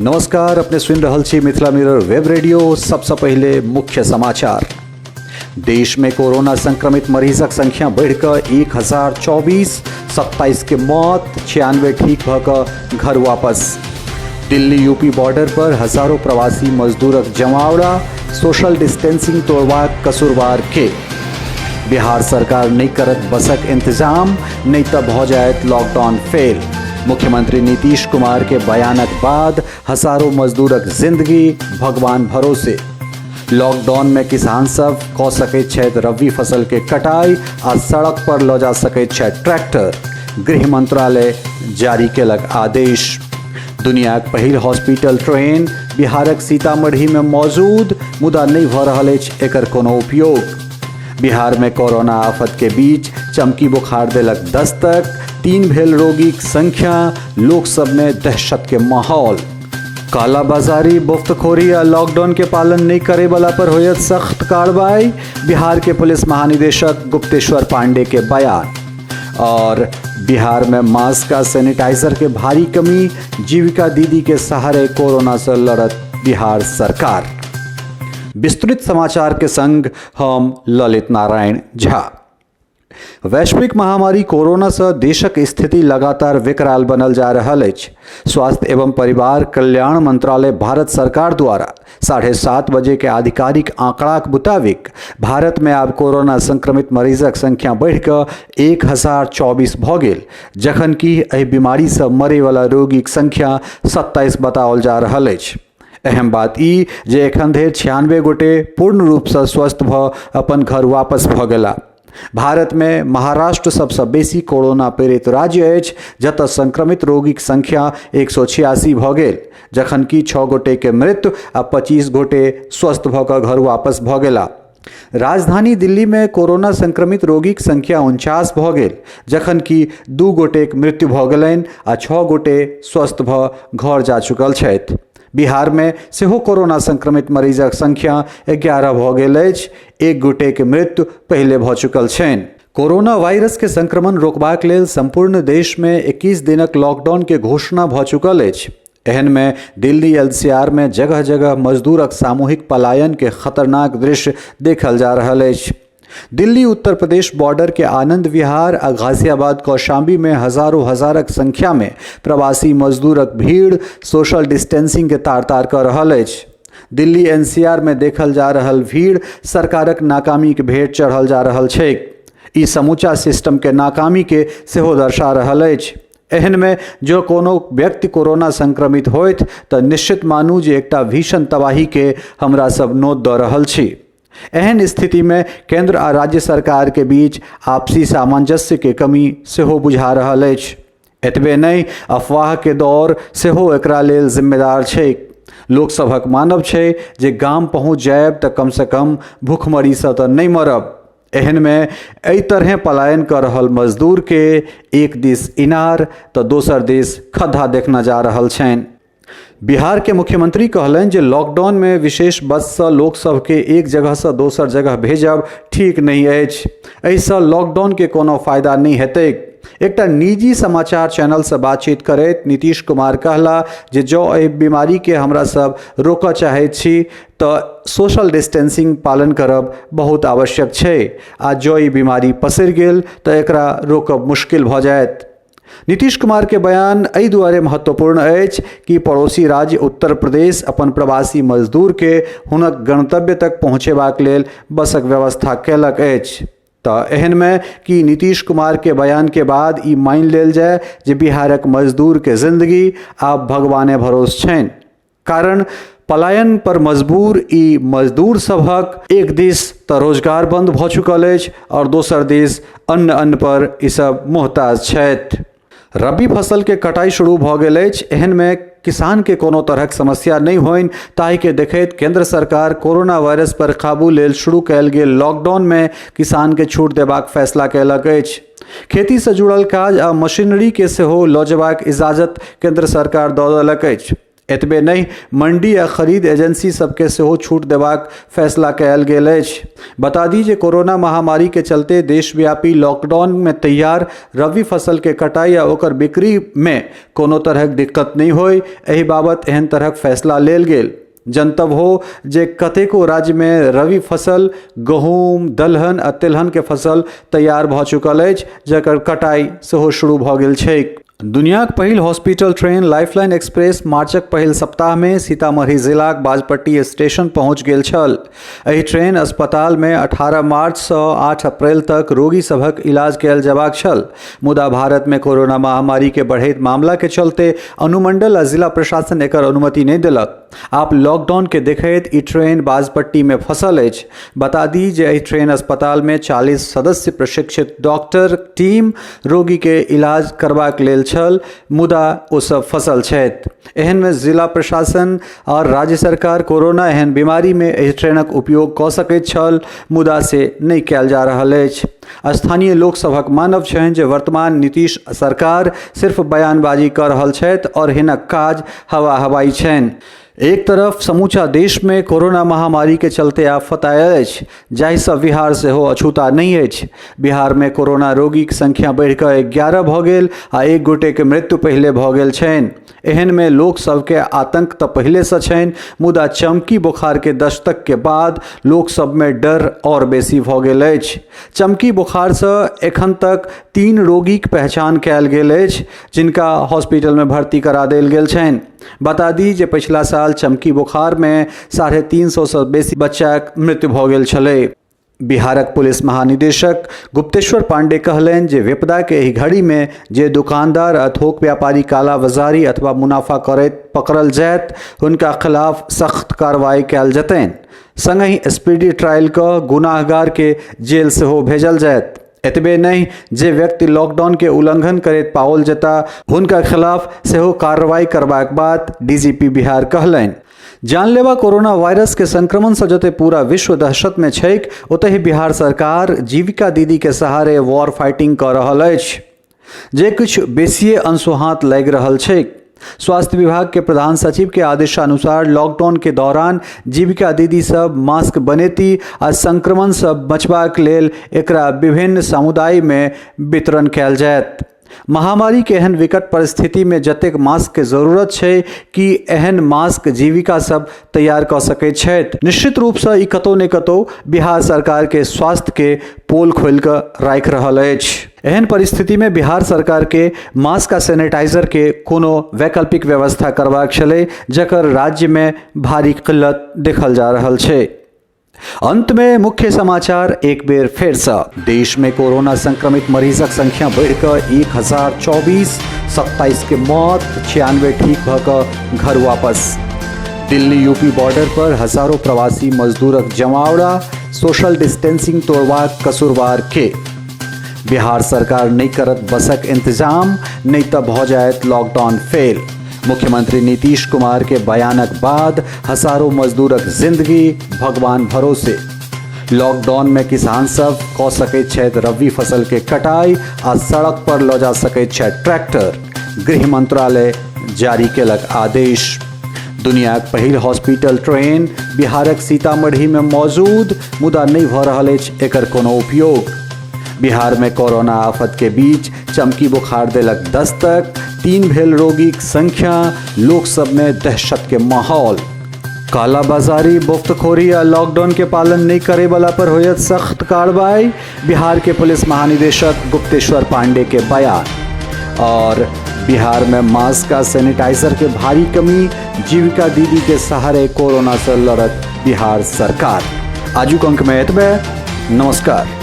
नमस्कार, अपने सुनि रहल छी मिथिला मिरर वेब रेडियो। सबसँ पहिले मुख्य समाचार। देश में कोरोना संक्रमित मरीजक संख्या बढ़िकऽ 1024, 27 के मौत, 96 ठीक भऽ कऽ घर वापस। दिल्ली यूपी बॉर्डर पर हजारों प्रवासी मजदूरक जमावड़ा, सोशल डिस्टेंसिंग तोड़बाक कसूरवार के। बिहार सरकार नहि करत बसक इंतजाम, नहि तऽ भऽ जायत लॉकडाउन फेल। मुख्यमंत्री नीतीश कुमार के बयानक बाद हजारों मजदूरक जिंदगी भगवान भरोसे। लॉकडाउन में किसान सब कऽ सकैत छथि रबी फसल के कटाई आ सड़क पर लऽ जा सकैत छथि ट्रैक्टर। गृह मंत्रालय जारी केलक आदेश। दुनियाक पहिल हॉस्पिटल ट्रेन बिहारक सीतामढ़ी में मौजूद, मुदा नहि भऽ रहल अछि एकर कोनो उपयोग। बिहार में कोरोना आफत के बीच चमकी बुखार देलक दस्तक, 3 भेल रोगीक संख्या, लोक सब में दहशत के माहौल। कालाबाजारी, मुफ्तखोरी आ लॉकडाउन के पालन नहीं करे वाला पर होयत सख्त कार्रवाई, बिहार के पुलिस महानिदेशक गुप्तेश्वर पांडे के बयान। और बिहार में मास्क आ सैनिटाइजर के भारी कमी, जीविका दीदी के सहारे कोरोना से लड़त बिहार सरकार। विस्तृत समाचार के संग हम ललित नारायण झा। वैश्विक महामारी कोरोना से देशक स्थिति लगातार विकराल बनल जा रहल अछि। स्वास्थ्य एवं परिवार कल्याण मंत्रालय भारत सरकार द्वारा 7:30 बजे के आधिकारिक आंकड़ाक मुताबिक भारत में आब कोरोना संक्रमित मरीजक संख्या बढ़िकऽ 1024 भऽ गेल, जखन कि एहि बीमारी से मरैवला रोगीक संख्या 27 बताओल जा रहल अछि। अहम बात ई जे एखन धरि 96 गोटे पूर्ण रूपसँ स्वस्थ भऽ अपन घर वापस भऽ गेला। भारत में महाराष्ट्र सबसँ बेसी कोरोना पीड़ित राज्य अछि, जतऽ संक्रमित रोगीक संख्या 186 भऽ गेल, जखन कि 6 गोटे के मृत्यु आ 25 गोटे स्वस्थ भऽ कऽ घर वापस भऽ गेला। राजधानी दिल्ली में कोरोना संक्रमित रोगीक संख्या 49 भऽ गेल, जखन कि 2 गोटेक मृत्यु भऽ गेलनि आ 6 गोटे स्वस्थ भऽ घर जा चुकल छथि। बिहार में सेहो कोरोना संक्रमित मरीजक संख्या 11 भऽ गेल अछि, 1 गोटेक मृत्यु पहिले भऽ चुकल छनि। कोरोना वायरस के संक्रमण रोकबाक लेल संपूर्ण देश में 21 दिनक लॉकडाउन के घोषणा भऽ चुकल अछि। एहन में दिल्ली एनसीआर में जगह जगह मजदूरक सामूहिक पलायन के खतरनाक दृश्य देखल जा रहल अछि। दिल्ली उत्तर प्रदेश बॉर्डर के आनंद विहार आ गाजियाबाद कौशाम्बी में हजारों हजारक संख्या में प्रवासी मजदूरक भीड़ सोशल डिस्टेंसिंग के तार तार कऽ रहल अछि। दिल्ली एनसीआर में देखल जा रहल भीड़ सरकारक नाकामी के भेंट चढ़ल जा रहल छैक। ई समूचा सिस्टम के नाकामी के सेहो दर्शा रहल अछि। एहन में जो कोनो व्यक्ति कोरोना संक्रमित होइत तऽ निश्चित मानू जे एकटा भीषण तबाही के हमरा सब नोत दऽ रहल छी। एहन स्थिति में केंद्र आ राज्य सरकार के बीच आपसी सामंजस्य के कमी सेहो बुझा रहल अछि। एतबे नहि, अफवाह के दौर सेहो एकरा लेल जिम्मेदार छैक। लोकसभक मानब छै जे गाम पहुँच जायब तऽ कमसँ कम भूखमरीसँ तऽ नहि मरब। एहन में एहि तरहें पलायन कऽ रहल मजदूर के एक दिस इनार तऽ दोसर दिस खद्धा देखना जा रहल छनि। बिहार के मुख्यमंत्री कहलनि जे लॉकडाउन में विशेष बस से लोक सबके एक जगह से दोसर जगह भेजब ठीक नहि अछि। एहिसँ लॉकडाउन के कोनो फायदा नहि हेतैक। एकटा निजी समाचार चैनल से बातचीत करैत नीतीश कुमार कहला जे जँ एहि बीमारी के हमरा सब रोकऽ चाहैत छी तऽ सोशल डिस्टेंसिंग पालन करब बहुत आवश्यक छै आ जँ ई बीमारी पसरि गेल तऽ एकरा रोकब मुश्किल भऽ जायत। नीतीश कुमार के बयान एहि दुआरे महत्वपूर्ण अछि कि पड़ोसी राज्य उत्तर प्रदेश अपन प्रवासी मजदूर के हुनक गंतव्य तक पहुँचेबाक लेल बसक व्यवस्था केलक अछि। तऽ एहन में कि नीतीश कुमार के बयान के बाद ई मानि लेल जाय जे बिहारक मजदूर के जिंदगी आब भगवाने भरोस छनि। कारण पलायन पर मजबूर ई मजदूर सभक एक दिस तऽ रोजगार बंद भऽ चुकल अछि और दोसर दिस अन्न अन्न पर ई सब मोहताज छथि। रबी फसल के कटाई शुरू भऽ गेल अछि। एहन में किसान के कोनो तरहक समस्या नहि होइन ताहि के देखैत केंद्र सरकार कोरोना वायरस पर काबू लेल शुरू कयल गेल लॉकडाउन में किसान के छूट देबाक फैसला कयलक अछि। खेती से जुड़ल काज आ मशीनरी के सेहो लऽ जेबाक इजाजत केंद्र सरकार दऽ देलक अछि। एतबे नहि, मंडी आ खरीद एजेंसी सबके सेहो छूट देबाक फैसला कयल गेल अछि। बता दी जे कोरोना महामारी के चलते देशव्यापी लॉकडाउन में तैयार रबी फसल के कटाई आ ओकर बिक्री में कोनो तरहक दिक्कत नहि होय, एहि बाबत एहन तरहक फैसला लेल गेल। जनतब हो जे कतेको राज्य में रबी फसल गहूम, दलहन आ तेलहन के फसल तैयार भऽ चुकल अछि, जकर कटाई सेहो शुरू भऽ गेल छैक। दुनियाक पहिल हॉस्पिटल ट्रेन लाइफलाइन एक्सप्रेस मार्चक पहिल सप्ताहमे सीतामढ़ी जिलाक बाजपट्टी स्टेशन पहुंच गेल छल। एहि ट्रेन अस्पतालमे 18 मार्चसँ 8 अप्रैल तक रोगी सभक इलाज कयल जयबाक छल, मुदा भारतमे कोरोना महामारी के बढ़ैत मामला के चलते अनुमंडल आ जिला प्रशासन एकर अनुमति नहि देलक। आब लॉकडाउन के देखैत ई ट्रेन बाजपट्टी मे फंसल अछि। बता दी जे एहि ट्रेन अस्पताल मे 40 सदस्य प्रशिक्षित डॉक्टर टीम रोगी के इलाज करबाक लेल छल, मुदा ओ सब फंसल छथि। एहन मे जिला प्रशासन आओर राज्य सरकार कोरोना एहन बीमारी मे एहि ट्रेनक उपयोग कऽ सकैत छल, मुदा से नहि कयल जा रहल अछि। स्थानीय लोक सभक मानब छनि जे वर्तमान नीतीश सरकार सिर्फ बयानबाजी कऽ रहल छथि आओर हिनक काज हवा हवाई छनि। एक तरफ समूचा देश में कोरोना महामारी के चलते आफत आयल अछि, जाहिसँ बिहार सेहो अछूता नहि अछि। बिहार में कोरोना रोगीक संख्या बढ़ि कऽ 11 भऽ गेल आ एक गोटे के मृत्यु पहिले भऽ गेल छनि। एहन में लोक सबके आतंक तऽ पहिलेसँ छनि, मुदा चमकी बोखार के दस्तक के बाद लोक सब में डर आओर बेसी भऽ गेल अछि। चमकी बोखारसँ एखन तक 3 रोगीक पहचान कयल गेल अछि, जिनका हॉस्पिटल में भर्ती करा देल गेल छनि। बता दी जे पछिला साल चमकी बोखार में 350 सँ बेसी बच्चाक मृत्यु भऽ गेल छलै। बिहारक पुलिस महानिदेशक गुप्तेश्वर पांडे कहलनि जे विपदा के एहि घड़ी में जे दुकानदार आ थोक व्यापारी कालाबाजारी अथवा मुनाफा करैत पकड़ल जायत, हुनका खिलाफ सख्त कार्रवाई कयल जेतनि। संगहि स्पीडी ट्रायल कऽ गुनाहगार के जेल सेहो भेजल जायत। एतबे नहि, जे व्यक्ति लॉकडाउन के उल्लंघन करैत पाओल जेता, हुनका खिलाफ सेहो कार्रवाई करबाक बात डीजीपी बिहार कहलनि। जानलेवा कोरोना वायरस के संक्रमण से जते पूरा विश्व दहशत में छैक, ओतहि बिहार सरकार जीविका दीदी के सहारे वॉर फाइटिंग कऽ रहल अछि, जे किछु बेसिए अनसुहात लागि रहल छैक। स्वास्थ्य विभाग के प्रधान सचिव के आदेशानुसार लॉकडाउन के दौरान जीविका दीदी सब मास्क बनेती आ संक्रमण से बचबाक लेल एकरा विभिन्न समुदाय में वितरण कयल जायत। महामारी के एहन विकट परिस्थिति में जतेक मास्क के जरूरत छै, कि एहन मास्क जीविका सब तैयार कऽ सकैत छथि? निश्चित रूपसँ ई कतौ ने कतौ बिहार सरकार के स्वास्थ्य के पोल खोलि कऽ राखि रहल अछि। एहन परिस्थिति में बिहार सरकार के मास्क आ सैनिटाइजर के कोनो वैकल्पिक व्यवस्था करबाक छलै, जकर राज्य में भारी किल्लत देखल जा रहल छै। अंत में मुख्य समाचार एक बेर फेर से। देश में कोरोना संक्रमित मरीजक संख्या बढ़िकऽ 1024, 27 के मौत, 96 ठीक भऽ कऽ घर वापस। दिल्ली यूपी बॉर्डर पर हजारों प्रवासी मजदूरक जमावड़ा, सोशल डिस्टेंसिंग तोड़बाक कसूरवार के। बिहार सरकार नहि करत बसक इंतजाम, नहि तऽ भऽ जायत लॉकडाउन फेल। मुख्यमंत्री नीतीश कुमार के बयानक बाद हजारों मजदूरक जिंदगी भगवान भरोसे। लॉकडाउन में किसान सब कऽ सकैत छथि रबी फसल के कटाई आ सड़क पर लऽ जा सकैत छथि ट्रैक्टर। गृह मंत्रालय जारी केलक आदेश। दुनियाक पहिल हॉस्पिटल ट्रेन बिहारक सीतामढ़ी में मौजूद, मुदा नहि भऽ रहल अछि एकर कोनो उपयोग। बिहार में कोरोना आफत के बीच चमकी बुखार देलक दस्तक, 3 भेल रोगीक संख्या, लोक सब में दहशत के माहौल। कालाबाजारी, मुफ्तखोरी आ लॉकडाउन के पालन नहीं करे वाला पर होयत सख्त कार्रवाई, बिहार के पुलिस महानिदेशक गुप्तेश्वर पांडे के बयान। और बिहार में मास्क आ सैनिटाइजर के भारी कमी, जीविका दीदी के सहारे कोरोना से लड़त बिहार सरकार। आजुक अंक में एतबे, नमस्कार।